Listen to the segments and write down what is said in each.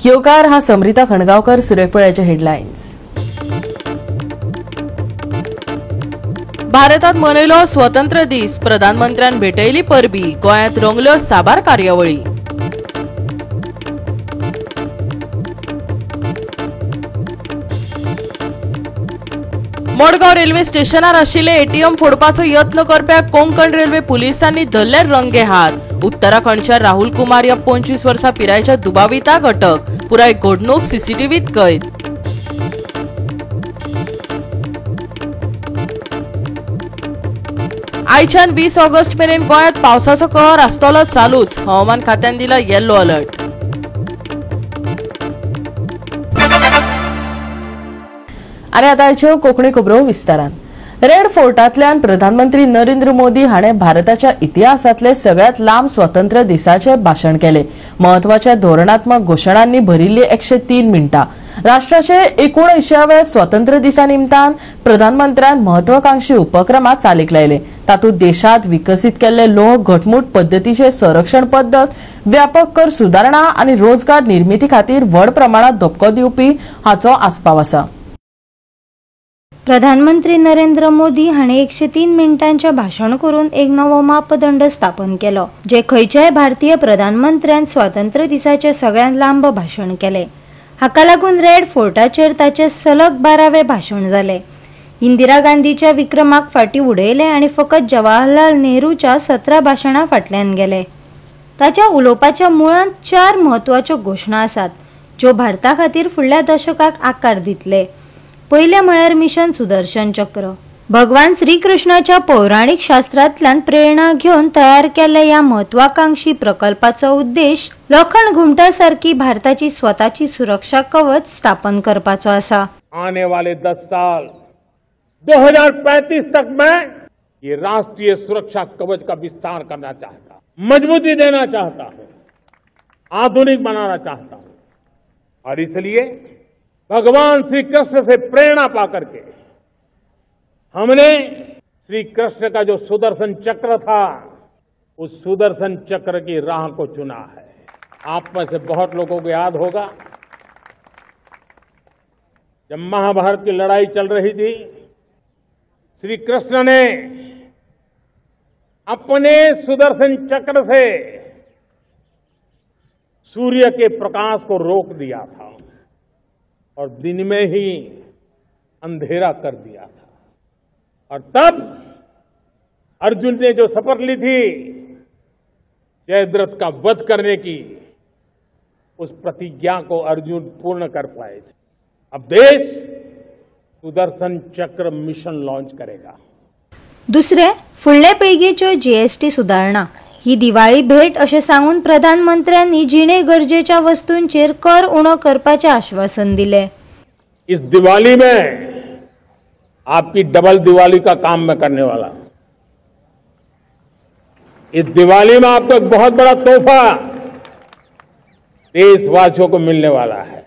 येवकार हा समरिता खणगांवकर. सुरेखपळ्याचे हेडलायन्स. भारतात मनयलो स्वतंत्र दीस. प्रधानमंत्र्यान भेटयली परबी. गोंयांत रंगल्यो साबार कार्यावळी. मडगांव रेल्वे स्टेशनार आशिल्ले एटीएम फोडपाचो यत्न करप्याक कोंकण रेल्वे पुलिसांनी धरले रंगे हात. उत्तराखंडच्या राहुल कुमार ह्या 25 वर्सां पिरायेच्या दुबाविताक अटक. पुराय घडणूक सीसीटीव्हीत कैद. आयच्यान 20 ऑगस्ट मेरेन गोंयांत पावसाचो कहर आसतलो चालूच. हवामान खात्यान दिला येल्लो अलर्ट. आनी आतां आयच्यो कोंकणी खबरो विस्तारान. रेड फोर्टांतल्यान प्रधानमंत्री नरेंद्र मोदी हाणें भारताच्या इतिहासांतले सगळ्यांत लांब स्वातंत्र्य दिसाचें भाशण केलें. म्हत्वाच्या धोरणात्मक घोशणांनी भरिल्ली 103 मिनटां. राष्ट्राचे 79व्या स्वातंत्र्य दिसा निमतान प्रधानमंत्र्यान महत्वाकांक्षी उपक्रमात चालीक लायले. तातूंत देशांत विकसीत केल्ले लोह घटमूट पद्दतीचे संरक्षण पद्दत, व्यापक कर सुदारणा आनी रोजगार निर्मिती खातीर व्हड प्रमाणात धपको दिवपी हाचो आस्पाव आसा. प्रधानमंत्री नरेंद्र मोदी हांणी 103 मिनटांचें भाशण करून एक नवो मापदंड स्थापन केलो, जे खंयच्याय भारतीय प्रधानमंत्र्यान स्वातंत्र्य दिसाचें सगळ्यांत लांब भाशण केलें. हाका लागून रेड फोर्टाचेर ताचें सलग 12वें भाशण जालें. इंदिरा गांधीच्या विक्रमाक फाटीं उडयलें आनी फकत जवाहरलाल नेहरूच्या 17 भाशणां फाटल्यान गेले. ताच्या उलोवपाच्या मुळांत 4 म्हत्वाच्यो घोशणा आसात ज्यो भारता खातीर फुडल्या दशकाक आकार दितले. पयलें म्हळ्यार मिशन सुदर्शन चक्र. भगवान श्रीकृष्णाच्या पौराणीक शास्त्रांतल्यान प्रेरणा घेवन तयार केल्ल्या ह्या महत्वाकांक्षी प्रकल्पाचो उद्देश लोखण घुमटा सारकी भारताची स्वताची सुरक्षा कवच स्थापन करपाचो आसा. आने वाले 10 साल 2035 तक मैं ये राष्ट्रीय सुरक्षा कवच का विस्तार करना चाहता, मजबूती देना चाहता हूं, आधुनिक बनाना चाहता हूं. और इसलिए भगवान श्री कृष्ण से प्रेरणा पा करके हमने श्री कृष्ण का जो सुदर्शन चक्र था, उस सुदर्शन चक्र की राह को चुना है. आप में से बहुत लोगों को याद होगा, जब महाभारत की लड़ाई चल रही थी, श्री कृष्ण ने अपने सुदर्शन चक्र से सूर्य के प्रकाश को रोक दिया था और दिन में ही अंधेरा कर दिया था. और तब अर्जुन ने जो शपथ ली थी जयद्रथ का वध करने की, उस प्रतिज्ञा को अर्जुन पूर्ण कर पाए थे. अब देश सुदर्शन चक्र मिशन लॉन्च करेगा. दुसरे, फुडले पिळगेच्यो जीएसटी सुदारणा ही दिवाळी भेट अशें सांगून प्रधानमंत्र्यांनी जिणे गरजेच्या वस्तूंचेर कर उणो करपाचें आश्वासन दिलें. इस दिवाली में आपकी डबल दिवाली का काम मैं करने वाला हूं. इस दिवाली में आपको एक बहुत बड़ा तोहफा देशवासियों को मिलने वाला है.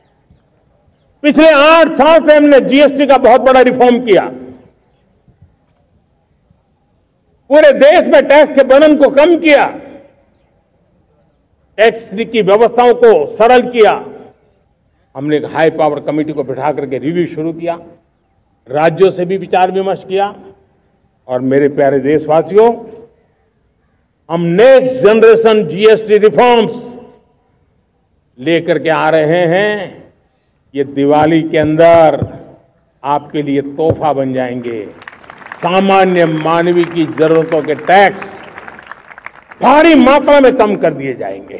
पिछले 8 साल से हमने जीएसटी का बहुत बड़ा रिफॉर्म किया. पूरे देश में टैक्स के बर्डन को कम किया, टैक्स की व्यवस्थाओं को सरल किया. हमने एक हाई पावर कमेटी को बिठा करके रिव्यू शुरू किया, राज्यों से भी विचार विमर्श किया. और मेरे प्यारे देशवासियों, हम नेक्स्ट जनरेशन जीएसटी रिफॉर्म्स लेकर के आ रहे हैं. ये दिवाली के अंदर आपके लिए तोहफा बन जाएंगे. सामान्य मानवी की जरूरतों के टैक्स भारी मात्रा में कम कर दिए जाएंगे.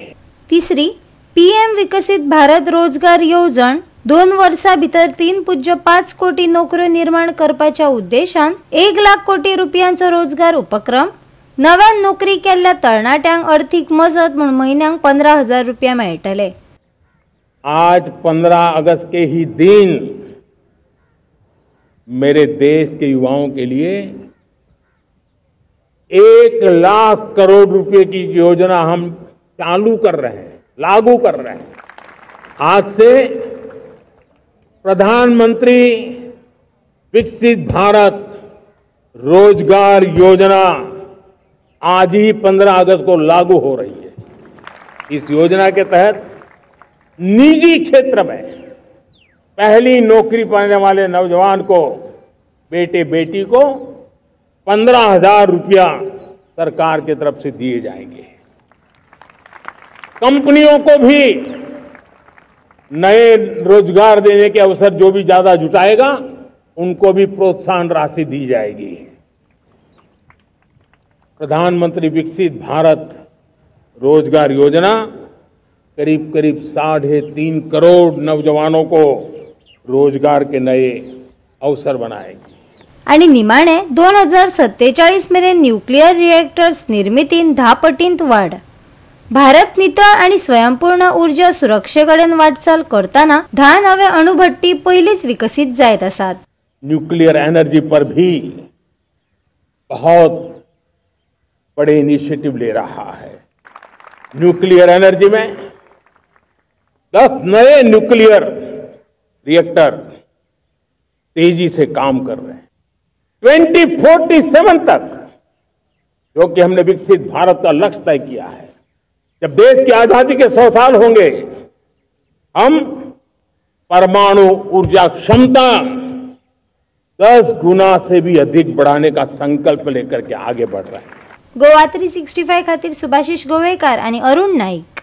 तिसरी, पीएम विकसित भारत रोजगार येवजण 2 वर्सां भितर 3.5 कोटी नोकऱ्यो निर्माण करपाच्या उद्देशान 1 लाख कोटी रुपयांचो रोजगार उपक्रम. नव्यान नोकरी केल्ल्या तरणाट्यांक अर्थीक मजत म्हूण म्हयन्याक 15,000 रुपया मेळटले. आज 15 अगस्त के ही दिन मेरे देश के युवाओं के लिए 1 लाख करोड़ रुपए की योजना हम चालू कर रहे हैं, लागू कर रहे हैं। आज से प्रधानमंत्री विकसित भारत रोजगार योजना आज ही 15 अगस्त को लागू हो रही है। इस योजना के तहत निजी क्षेत्र में पहली नौकरी पाने वाले नौजवान को, बेटे बेटी को 15,000 रुपया सरकार की तरफ से दिए जाएंगे। कंपनियों को भी नए रोजगार देने के अवसर जो भी ज्यादा जुटाएगा उनको भी प्रोत्साहन राशि दी जाएगी। प्रधानमंत्री विकसित भारत रोजगार योजना करीब करीब 3.5 करोड़ नौजवानों को रोजगार के नए अवसर बनाएगी। आणि निमाणे 2047 मेरेन न्यूक्लियर रिएक्टर्स निर्मितीन 10 पटींत वाढ। भारत नितळ आणि स्वयंपूर्ण ऊर्जा सुरक्षेकडेन वाटचाल करताना 10 नवे अणुभट्टी पयलीच विकसीत जायत आसात। न्यूक्लियर एनर्जी पर भी बहुत बड़े इनिशिएटिव ले रहा है। न्यूक्लियर एनर्जी में 10 नए न्यूक्लियर रिएक्टर तेजी से काम कर रहे हैं। 2047 तक, जो कि हमने विकसित भारत का लक्ष्य तय किया है, जब देश की आजादी के 100 साल होंगे, हम परमाणु ऊर्जा क्षमता 10 गुना से भी अधिक बढ़ाने का संकल्प लेकर के आगे बढ़ रहे हैं। गोवा 365 खातीर सुभाषिश गोवेकर आणि अरुण नाईक।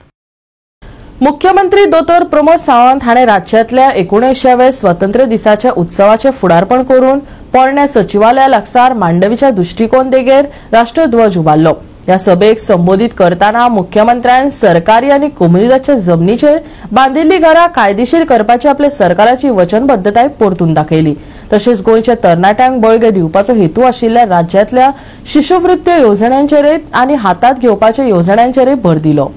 मुख्यमंत्री दोतोर प्रमोद सावंत हाणें राज्यांतल्या 19व्या स्वातंत्र्य दिसाच्या उत्सवाचें फुडारपण करून पोरण्या सचिवालया लागसार मांडवीच्या दृश्टीकोन देगेर राष्ट्रध्वज उबारलो। ह्या सभेक संबोधित करतना मुख्यमंत्र्यान सरकारी आनी कोमुनिदादच्या जमनीचेर बांदिल्ली घरां कायदेशीर करपाची आपल्या सरकाराची वचनबद्धताय परतून दाखयली। तशेंच गोंयच्या तरणाट्यांक बळगें दिवपाचो हेतू आशिल्ल्या राज्यांतल्या शिशुवृत्ती येवजण्यांचेरय आनी हातांत घेवपाच्या येवजण्यांचेरय भर दिलो।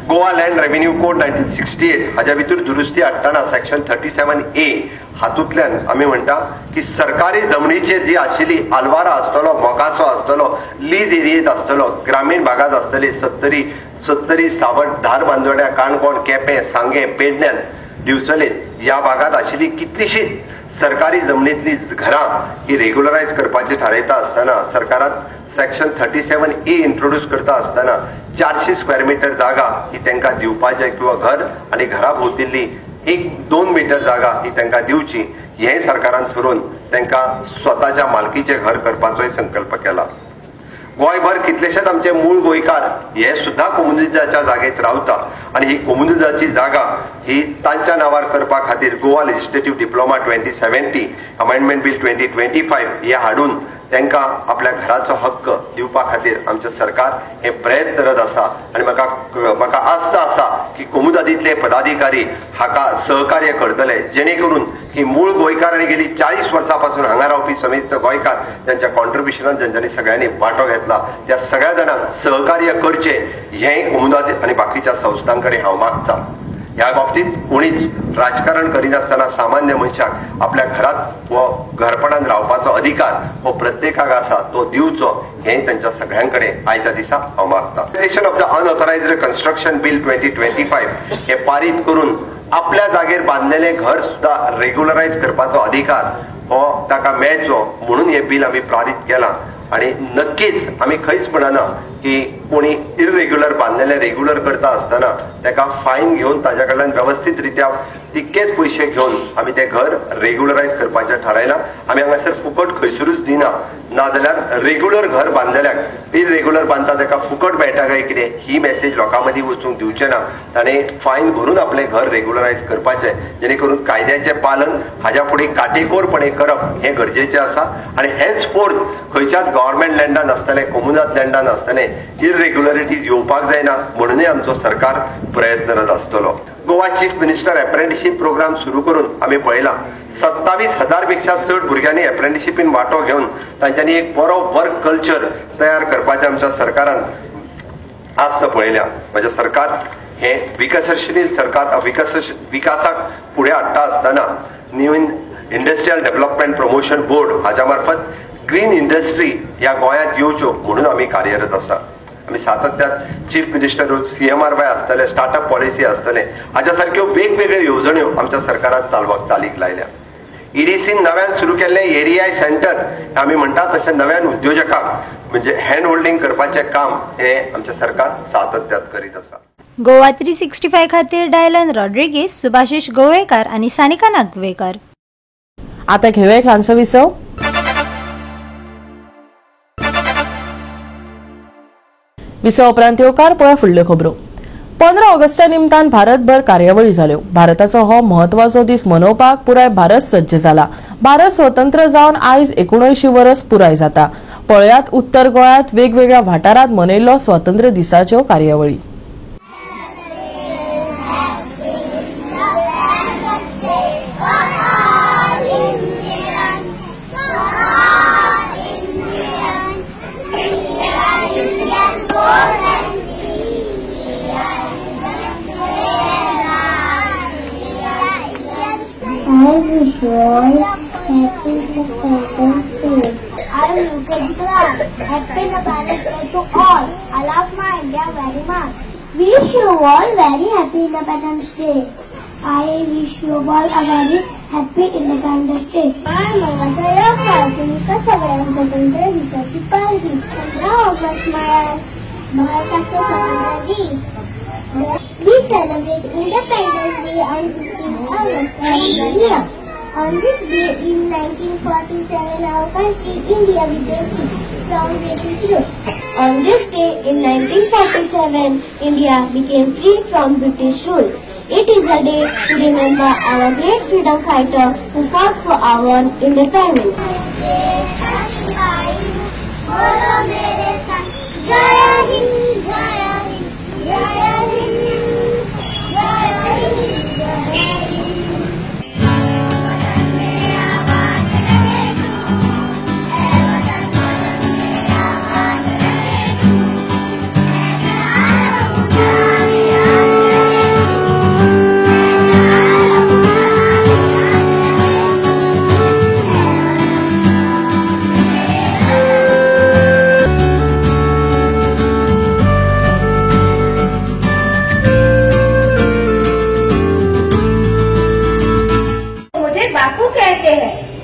गोवा लँड रेव्हेन्यू कोड 1968 हाज्या भितर दुरुस्ती हाडटना सेक्शन 37A हातूंतल्यान आमी म्हणटा की सरकारी जमनीचेर जी आशिल्ली आलवारा आसतलो, मोकासो आसतलो, लीज एरियेत आसतलो, ग्रामीण भागात आसतली, सत्तरी, सावट, धारबांदोड्या, काणकोण, केपें, सांगें, पेडण्यान, दिवचले ह्या भागात आशिल्ली कितलीशीच सरकारी जमनीतली घरां ही रेग्युलरायज करपाची थारायता आसतना सरकारान सेक्शन 37A introduce करता आसतना 400 स्क्वेअर मिटर जागा ही तांकां दिवपाचें किंवा घर आनी घरा भोंवतिल्ली 1-2 मिटर जागा ही तांकां दिवची हें सरकारान थारोवन तांकां स्वताच्या मालकीचें घर करपाचोय संकल्प केला। गोंयभर कितलेशेच आमचे मूळ गोंयकार हे सुद्धा कोमुनिदादच्या जागेत रावता आनी ही कोमुनिदादची जागा ही तांच्या नांवार करपा खातीर Goa legislative diploma 2070 amendment bill 2025 हे हाडून तांकां आपल्या घराचो हक्क दिवपा खातीर आमचें सरकार हे प्रयत्नरत आसा आनी म्हाका आस्त आसा की कोमुनिदादींतले पदाधिकारी हाका सहकार्य करतले जेणे करून की मूळ गोंयकार आनी गेली 40 वर्सां पासून हांगा रावपी समेस्त गोंयकार तांच्या कॉन्ट्रिब्युशनान जांच्यांनी सगळ्यांनी वांटो घेतला त्या सगळ्या जाणांक सहकार्य करचें हें कोमुनिदाद आनी बाकीच्या संस्थां कडेन हांव मागता। ह्या बाबतीत कोणीच राजकारण करिनासतना सामान्य मनशाक आपल्या घरात व घरपणान रावपाचो अधिकार हो प्रत्येकाक आसा तो दिवचो हें तांच्या सगळ्यां कडेन आयच्या दिसा हांव मागता। Of the unauthorised construction bill 2025 हे पारीत करून आपल्या जागेर बांदलेलें घर सुद्दां रेग्युलरायज करपाचो अधिकार हो ताका मेळचो म्हणून हें बील आमी पारीत केलां आनी नक्कीच आमी खंयच म्हणना की कोणी इरेग्युलर बांदलेले रेग्युलर करता आसतना ताका फायन घेवन ताज्या कडल्यान वेवस्थीत रित्या तितकेच पयशे घेवन आमी तें घर रेग्युलरायज करपाचें थारायलां। आमी हांगासर फुकट खंयसरूच दिना, नाजाल्यार रेग्युलर घर बांदलेल्याक इरेग्युलर बांदता ताका फुकट मेळटा काय कितें ही मॅसेज लोकां मदीं वचूंक दिवचें ना। ताणें फायन भरून आपलें घर रेग्युलरायज करपाचें जेणे करून कायद्याचें पालन हाज्या फुडें काटेकोरपणे करप हें गरजेचें आसा आनी हेंच फोर्थ खंयच्याच गव्हर्मेंट लँडान आसतलें, कोमुनिदाद लँडान आसतलें इरेग्युलरिटीज येवपाक जायना म्हणूनय आमचो सरकार प्रयत्नरत आसतलो। Goa chief minister apprenticeship programme सुरू करून आमी पळयलां 27,000 पेक्षा चड भुरग्यांनी एप्रेंटिशीपीन वांटो घेवन तांच्यांनी एक बरो वर्क कल्चर तयार करपाचें आमच्या सरकारान आस्त पळयल्या। म्हजें सरकार हें विकसनशील सरकार विकासाक फुडें हाडटा आसतना नवीन इंडस्ट्रियल डेव्हलपमेंट प्रमोशन बोर्ड हाज्या मार्फत ग्रीन इंडस्ट्री ह्या गोंयांत येवच्यो म्हणून आमी कार्यरत आसा। आमी सातत्यान चीफ मिनिस्टर CMRY आसतले, स्टार्टअप पॉलिसी आसतले हाज्या सारक्यो वेगवेगळ्यो येवजण्यो आमच्या सरकारान चालवाक चालीक लायल्या। ईडीसीन नव्यान सुरू केल्लें एरियाय सेंटर आमी म्हणटा तशें नव्यान उद्योजकांक म्हणजे हँड होल्डिंग करपाचें काम हें आमचें सरकार सातत्यात करीत आसा। गोवा 365 खातीर डायलन रॉड्रिगीस, सुभाषिश गोवेकार आनी सानिका नागवेकर. आता घेऊया एक ल्हानसो विसव. विसव उपरांत येवकार पळया फुडल्यो खबरो. 15 ऑगस्टा निमतान भारतभर कार्यावळी जाल्यो. भारताचो हो म्हत्वाचो दीस मनोवपाक पुराय भारत सज्ज जाला. भारत स्वतंत्र जावन आयज 79 वर्स पुराय जाता. पळयात उत्तर गोंयांत वेगवेगळ्या वाठारांत मनयल्लो स्वातंत्र्य दिसाच्यो कार्यावळी. I wish you all happy Independence Day. I am UKG class. Happy Independence Day to all. I love my India very much. Wish you all very happy Independence Day. I wish you all a very happy Independence Day. तुमकां सगळ्यांक स्वतंत्र दिसाची परबी. 15 August म्हळ्यार भारताचो स्वतंत्र दीस. We celebrate Independence Day on 15 August every year. On this day in 1947, our country India became free from British rule. On this day in 1947, India became free from British rule. It is a day to remember our great freedom fighter who fought for our independence.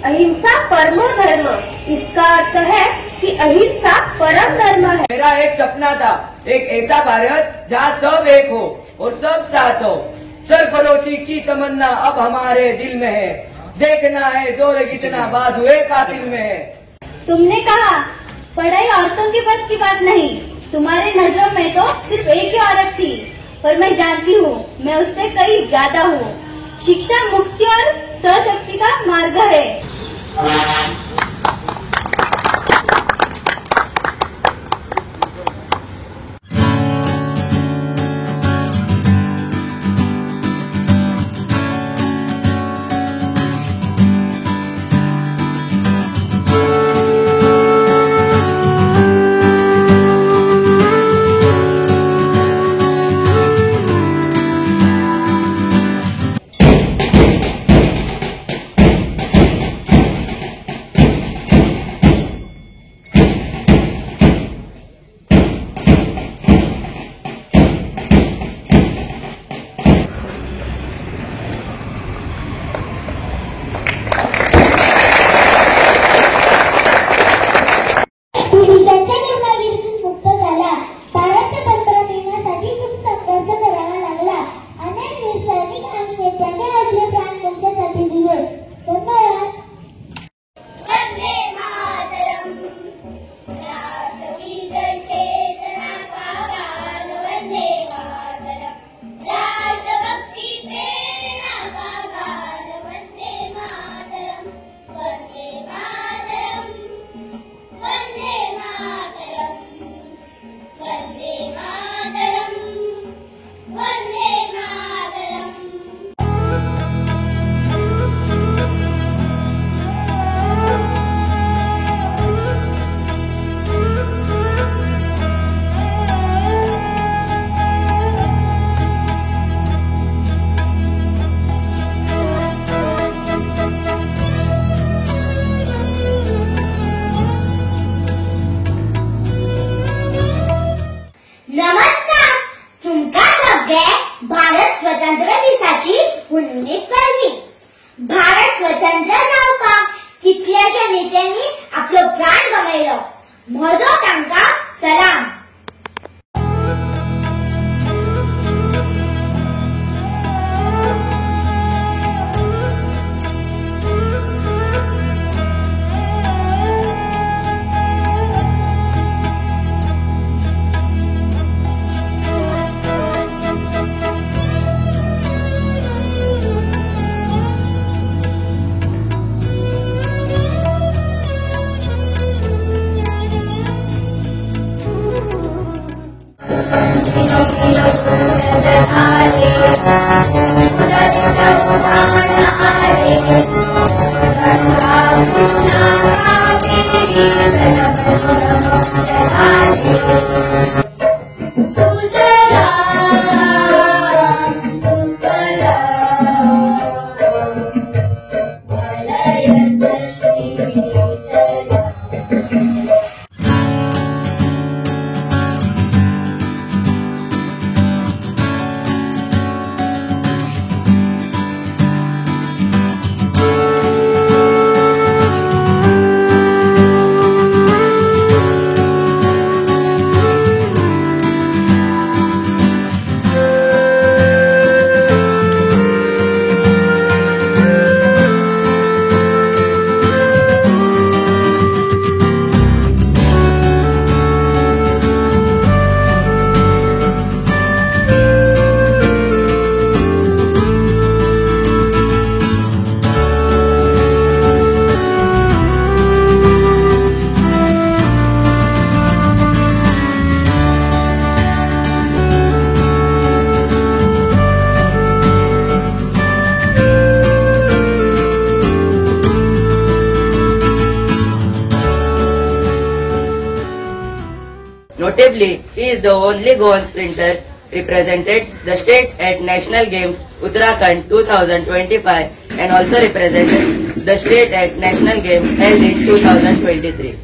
अहिंसा परमो धर्म, इसका अर्थ है कि अहिंसा परम धर्म है। मेरा एक सपना था, एक ऐसा भारत जहाँ सब एक हो और सब साथ हो। सरफरोशी की तमन्ना अब हमारे दिल में है, देखना है जोर कितना बाजुए कातिल में है। तुमने कहा पढ़ाई औरतों के बस की बात नहीं, तुम्हारे नजरों में तो सिर्फ एक ही औरत थी, पर मैं जानती हूँ मैं उससे कहीं ज्यादा हूँ। शिक्षा मुक्ति और सशक्ति का मार्ग है। स्वतंत्र दिसाची हुनहुनीत परबी. भारत स्वतंत्र जावपाक कितल्याशा नेत्यांनी आपलो प्राण गमयलो. म्हजो तांकां सलाम. Notably, he is the only Goan sprinter represented the state at National Games Uttarakhand 2025 and also represented the state at National Games held in 2023.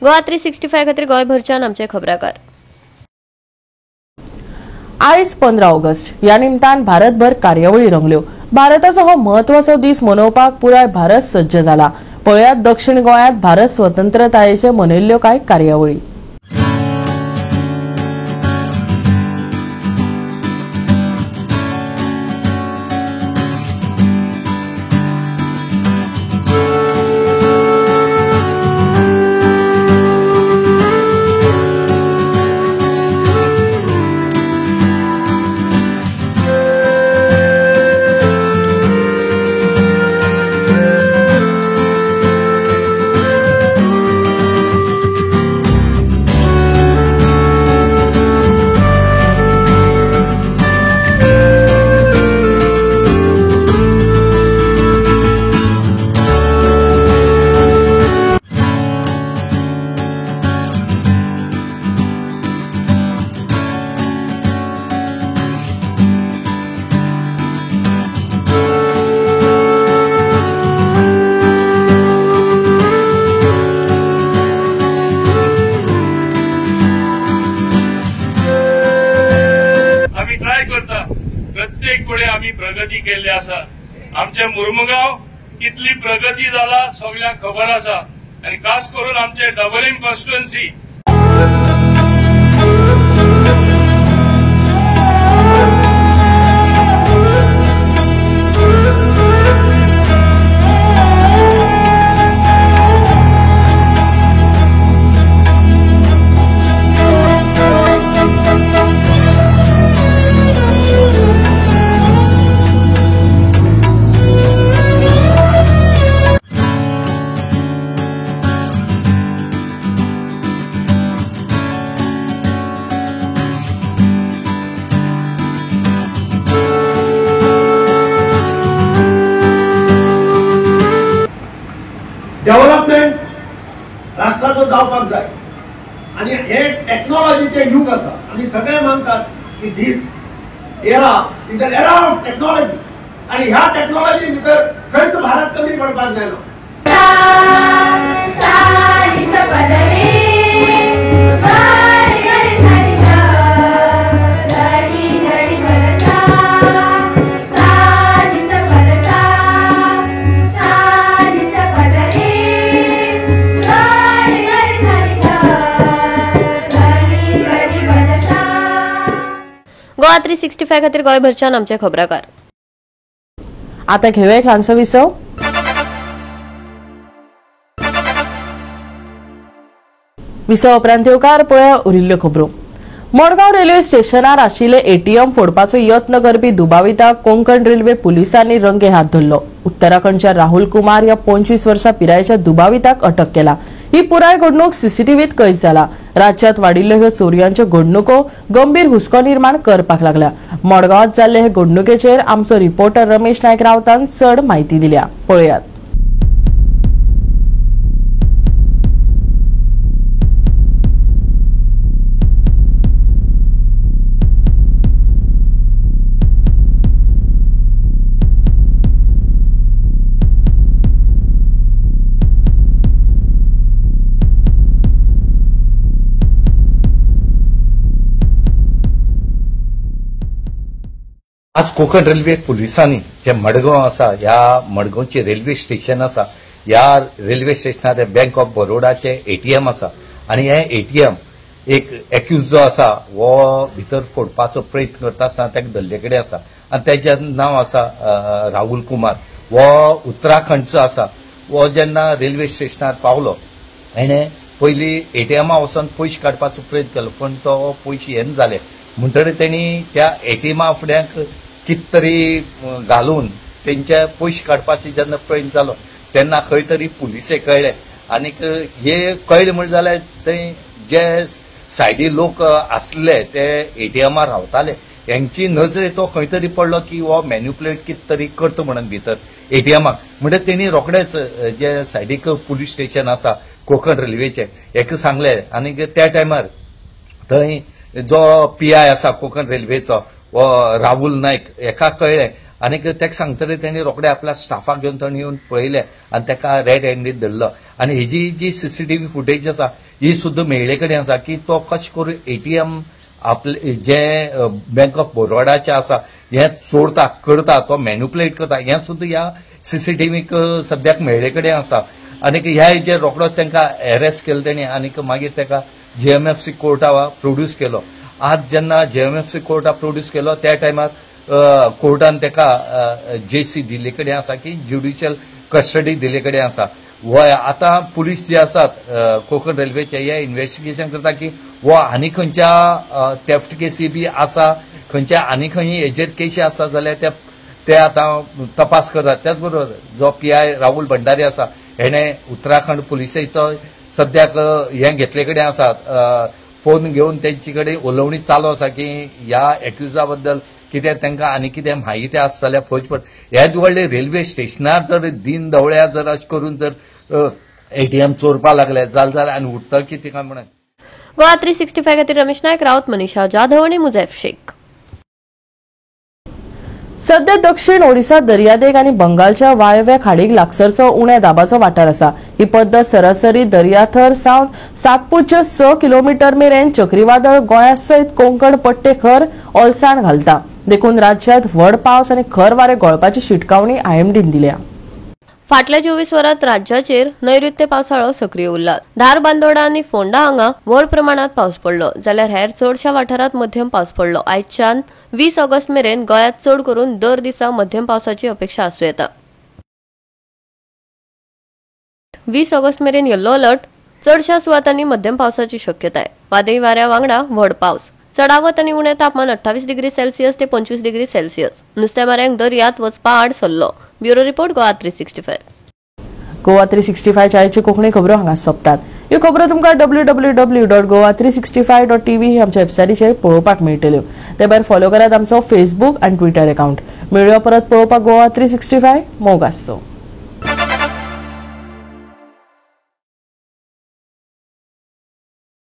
Goa 365 खातीर गोंयभरच्यान आमचे खबराकार. आयज 15 ऑगस्ट ह्या निमतान भारतभर कार्यावळी रंगल्यो. भारताचो हो म्हत्वाचो दीस मनोवपाक पुराय भारत सज्ज जाला. पळयात दक्षिण गोंयांत भारत स्वतंत्रतायेचे मनयल्ल्यो कांय कार्यावळी. प्रगती केल्ली आसा. आमचे मुर्मुगांव कितली प्रगती जाला सगळ्यांक खबर आसा आनी खास करून आमचे डबलिंग कॉन्स्टिट्युएन्सी डेव्हलपमेंट राष्ट्राचो जावपाक जाय. आनी हे टॅक्नॉलॉजीचें युग आसा. आमी सगळे मानतात की this era is an era of technology आनी ह्या टॅक्नॉलॉजी भितर खंयच भारत कमी पडपाक जायना. गोवा 365 खातीर गोंयभरच्यान आमचे खबराकार. आता घेऊया एक ल्हानसो विसव. विसव उपरांत येवकार पळया उरिल्ल्यो खबरो. मडगांव रेल्वे स्टेशनार आशिल्ले एटीएम फोडपाचो यत्न करपी दुबाविताक कोंकण रेल्वे पुलिसांनी रंगे हात धरलो. उत्तराखंडच्या राहुल कुमार ह्या 25 वर्सां पिरायेच्या दुबाविताक अटक केला. ही पुराय घडणूक सीसीटीव्हीत कैद जाला. राज्यात वाडिल्ल्यो ह्यो चोरयांच्यो घडणुको गंभीर हुस्को निर्माण करपाक लागल्या. मडगांवांत जाल्ले हे घडणुकेचेर आमचो रिपोर्टर रमेश नायक रावतान चड म्हायती दिल्या, पळयात. आज कोकण रेल्वे पुलिसांनी जे मडगांव आसा, ह्या मडगांवचे रेल्वे स्टेशन आसा, ह्या रेल्वे स्टेशनार बँक ऑफ बरोडाचे एटीएम आसा आनी हे एटीएम एक एक्यूज जो आसा हो भितर फोडपाचो प्रयत्न करता आसतना ताका धरले कडेन आसा आनी तेजें नांव आसा राहुल कुमार. हो उत्तराखंडचो आसा. हो जेन्ना रेल्वे स्टेशनार पावलो हेणें पयलीं एटीएमा वचून पयशे काडपाचो प्रयत्न केलो, पूण तो पयशे येना जाले. म्हणटकीर तेणी त्या एटीएमा फुड्यांक कितें तरी घालून तेंचे पयशे काडपाचे जेन्ना प्रयत्न जालो तेन्ना खंय तरी पुलिसे कळ्ळे आनीक हे कळ्ळे म्हणलें जाल्यार ते जे सायडी लोक आसले ते एटीएमार रावताले हेंची नजरे तो खंय तरी पडलो की हो मॅन्युपुलेट कितें तरी करता म्हणून भितर एटीएमाक. म्हणजे तेणी रोखडेच जे सायडीक पुलीस स्टेशन आसा कोकण रेल्वेचे हेका सांगले आनीक त्या टायमार थंय जो पीआय आसा कोकण रेल्वेचो हो राहुल नायक हेका कळ्ळें आनीक तेका सांगतले तेणी रोखडे आपल्या स्टाफाक घेवन थंय येवन पळयलें आनी तेका रेड हँडीड धरलो. आनी हेजी जी सीसीटीव्ही फुटेज आसा ही सुद्दां मेळ्ळे कडेन आसा की तो कशें करून एटीएम आपले जे बँक ऑफ बरोडाचे आसा हें चोरता करता, तो मॅन्युपुलेट करता, हें सुद्दां ह्या सीसीटीव्हीक सद्याक मेळ्ळे कडेन आसा. आनीक ह्या हेजेर रोखडोच तांकां अरेस्ट केलो तेणी आनीक मागीर तेका जीएमएफसी कोर्टा प्रोड्यूस केलो. आज जेन्ना जीएमएफसी कोर्टा प्रोड्यूस केलो त्या टायमार कोर्टान तेका जेसी दिल्ले कडेन आसा की ज्युडिशियल कस्टडी दिल्ले कडेन आसा. वय आतां पुलीस जे आसात कोकण रेल्वेचे हे इन्व्हेस्टिगेशन करता की हो आनी खंयच्या थेफ्ट केसी बी आसा, खंयच्या आनी खंय हेजेर केशी आसा जाल्यार ते आतां तपास करतात. त्याच बरोबर जो पीआय राहुल भंडारी आसा हेणे उत्तराखंड पुलिसेचो सद्याक हें घेतले कडेन आसा, फोन घेवन तेंचे कडेन उलोवणी चालू आसा की ह्या एक्युजा बद्दल कितें तांकां आनी कितें म्हायती आसा जाल्यार फौज पड. हे व्हडले रेल्वे स्टेशनार जर दिन दवळ्या जर अशें करून जर एटीएम चोरपा लागले जाल्यार आनी उरता कितें काय म्हणून. गोवा 365 खातीर रमेश नायक राऊत, मनीषा जाधव आनी मुजैफ शेख. सध्या दक्षिण ओडिसा दर्यादेग आनी बंगालच्या वायव्य खाडीक लागसरचो उण्या दाबाचो वाठार आसा. ही पद्दत सरासरी दर्याथर सावन 7.6 किलोमीटर मेरेन चक्रीवादळ गोंया सयत कोंकण पट्टे खर ओलसाण घालता. देखून राज्यात व्हड पावस आनी खर वारे गळपाची शिटकावणी आयएमडीन दिल्या. फाटल्या 24 वरांत राज्याचेर नैऋत्य पावसाळो सक्रीय उरला. धारबांदोडा आनी फोंडा हांगा व्हड प्रमाणात पावस पडलो, जाल्यार हेर चडशा वाठारांत मध्यम पावस पडलो. आयच्यान 20 ऑगस्ट मेरेन गोंयांत चड करून दर दिसा मध्यम पावसाची अपेक्षा आसूं येता. 20 ऑगस्ट मेरेन येल्लो अलर्ट. चडशा सुवातांनी मध्यम पावसाची शक्यताय. वादळी वाऱ्या वांगडा व्हड पावस. चडावत आनी उणें तापमान 28 डिग्री सेल्सियस ते 25 डिग्री सेल्सियस. नुस्तेमाऱ्यांक दर्यांत वचपा आड सल्लो. Bureau report, Goa 365. Goa 365 आयची कोंकणी खबरो हांगा सोंपतात. ह्यो खबरो तुमकां www.goa365.tv ही आमच्या वेबसायटीचेर पळोवपाक मेळटल्यो. ते भायर फॉलो करात आमचो फेसबूक आनी ट्विटर अकाउंट. मेळुया परत पळोवपाक गोवा 365. मोग आसचो.